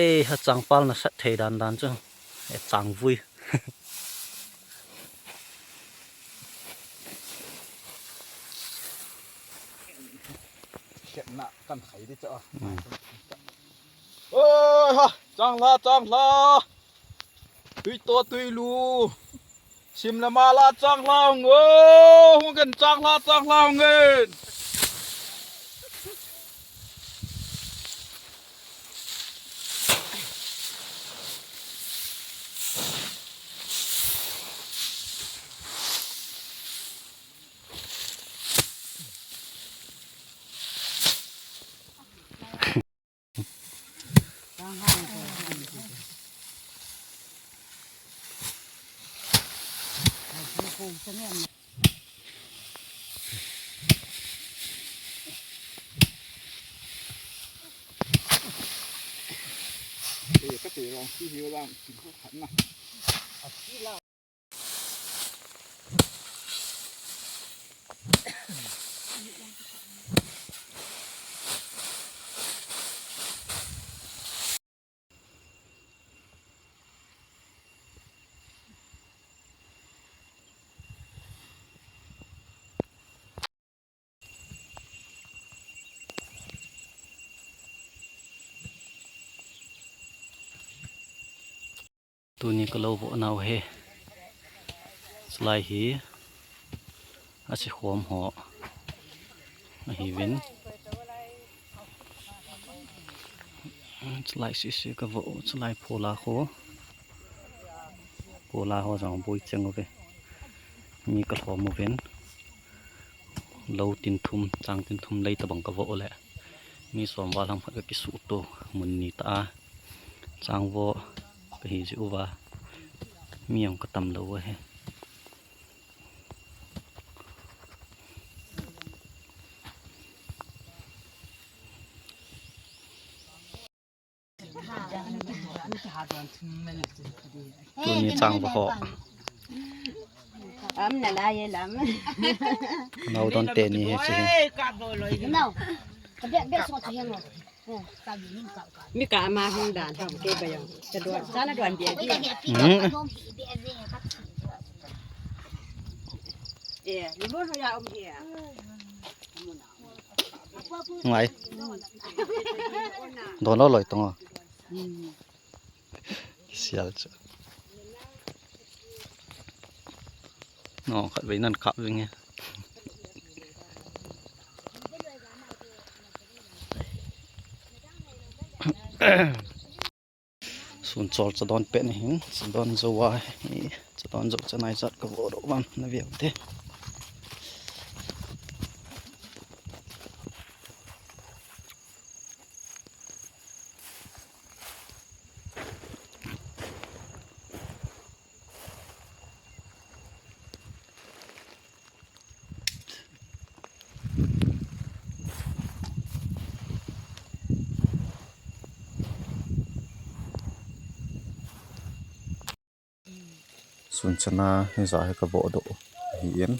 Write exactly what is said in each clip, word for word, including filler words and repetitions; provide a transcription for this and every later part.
Ei, ha changpal nasat thei dan dan chu. E changvui. Sepna kan khai di chu. Hmm. Oi ha, changhla, changhla. Tui to, tui lu. Sim le mal a changhla hung o, hung ken changhla, changhla hung ken. Tuni ka lou voh nau hi. Chulai hi. A si khom ho. Ahi vin. Chulai si si ka voh, chulai phola kho. Phola ho jong boi cheng uve. Mi ka lhom uvin. Lou tin thum, chang tin thum lei tabang ka voh u le. Mi som val ham khat ka kisuh to mun ni ta a. Chang voh ka hi ji uva. Mi jong ka tam lou u ahi. Tuni chang voh ho. Am na la ye lam. Nau don te ni he chi hi. Nau. Ka bek bek so chi he ngo. Mi ka ama hung dan ham ke ba yong. Ka don, sa na don bia bia. Hmm. Eh, ni mo ya um dia. Ngai. Don lo loi tong. Sial chu. No, khat vei nan kap ving e. Sun chol chadon pet ni hin, chadon jou a, chadon jou chanai jat ka voh doh van na veu te. Sun chana hija hi ka voh doh ahin.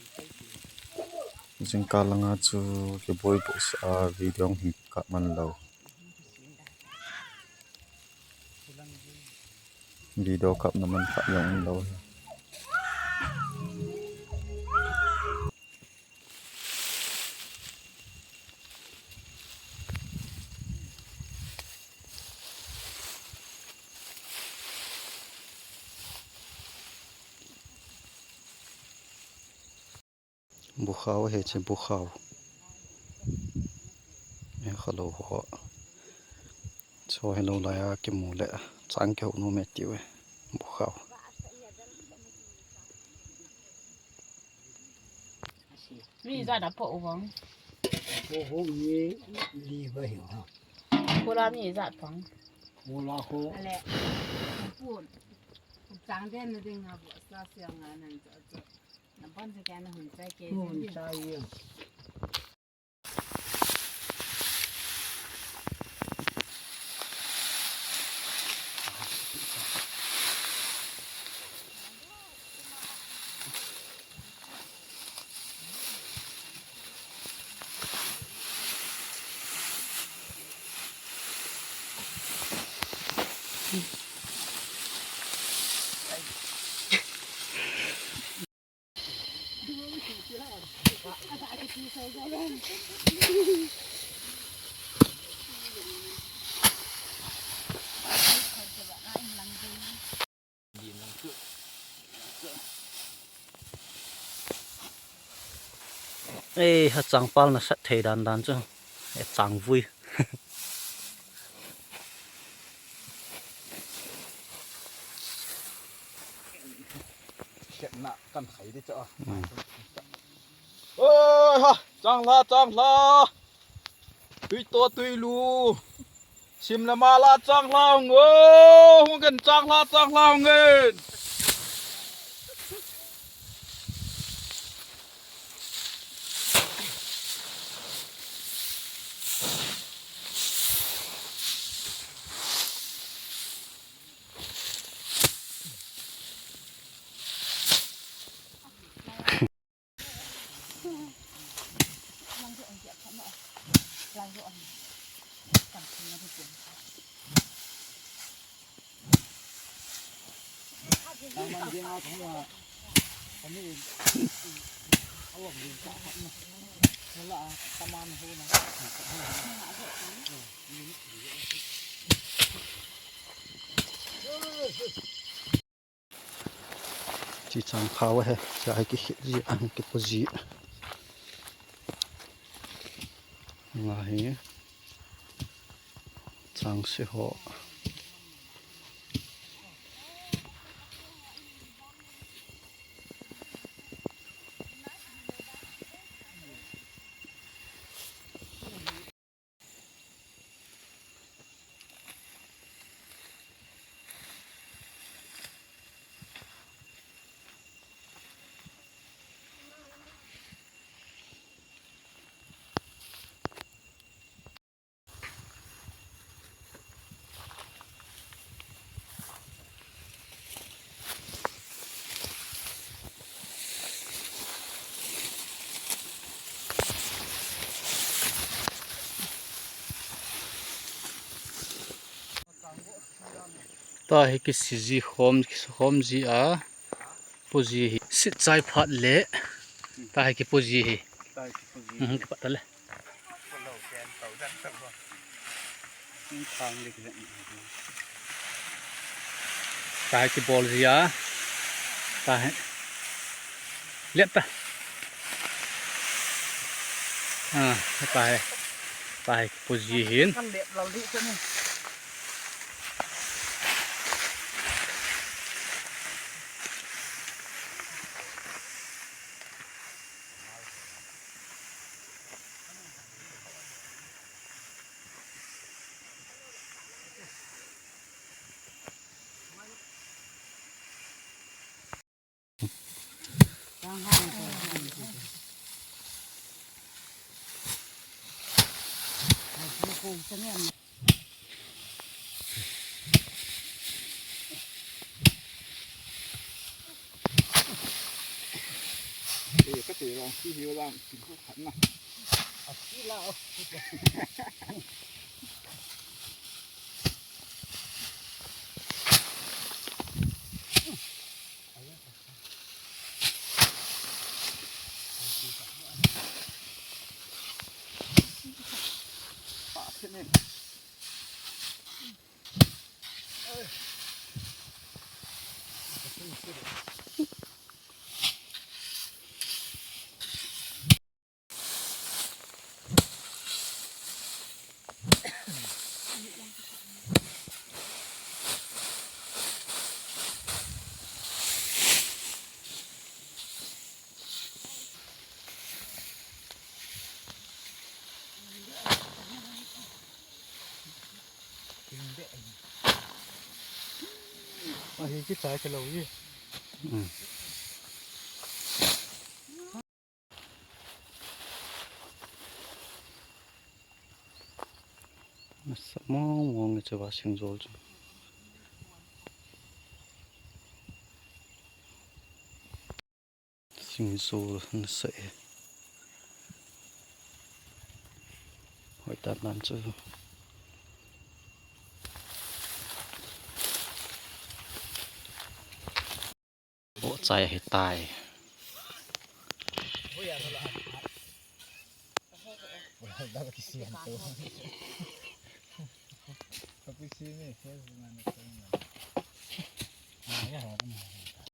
Jingkah langa chu kiboi boh seh a video hin kap man lou. Video kapna man kha jong um lou. Bukhao he che bukhao. E khalou ho. Cho helou laiya kimu le chang kihou nom e tiu e. Bukhao. Mi jat a phoh u vang. Phoh u mi li ba hi ha. Phola mi jat pang. Phola kho. Ale. Pun. Chang den na ding ha bo sa sia nga nan cha cha. Na bon sa kya na hun cha ke. Hun cha ye. Ei, ha changpal nasat thei dan dan chu. E changvui. Khetna kan khai di chu. Hmm. Oi ha, changlha, changlha. Tui to, tui lu. Sim le mal a changlha hung o, hung in changlha, changlha hung in. Chi chang khao he, chi a hi kikhet ji, a hi kipo ji. Nga hi chang se ho. Tahi kisiji khom, khom ji a, puji hi. Sit chai phat le, tahi kipuji hi. Tahi kipuji. Mhm, kipat le. Tahi kibol ji a. Tahi. Let ta. Ah, tahi. Tahi kipuji hin. Ahi kichai ka lo ji. Nasa mong mong nge chava sing jol chu. Sing jol nasa e. Hoi ta nan chu. Chai ahitai.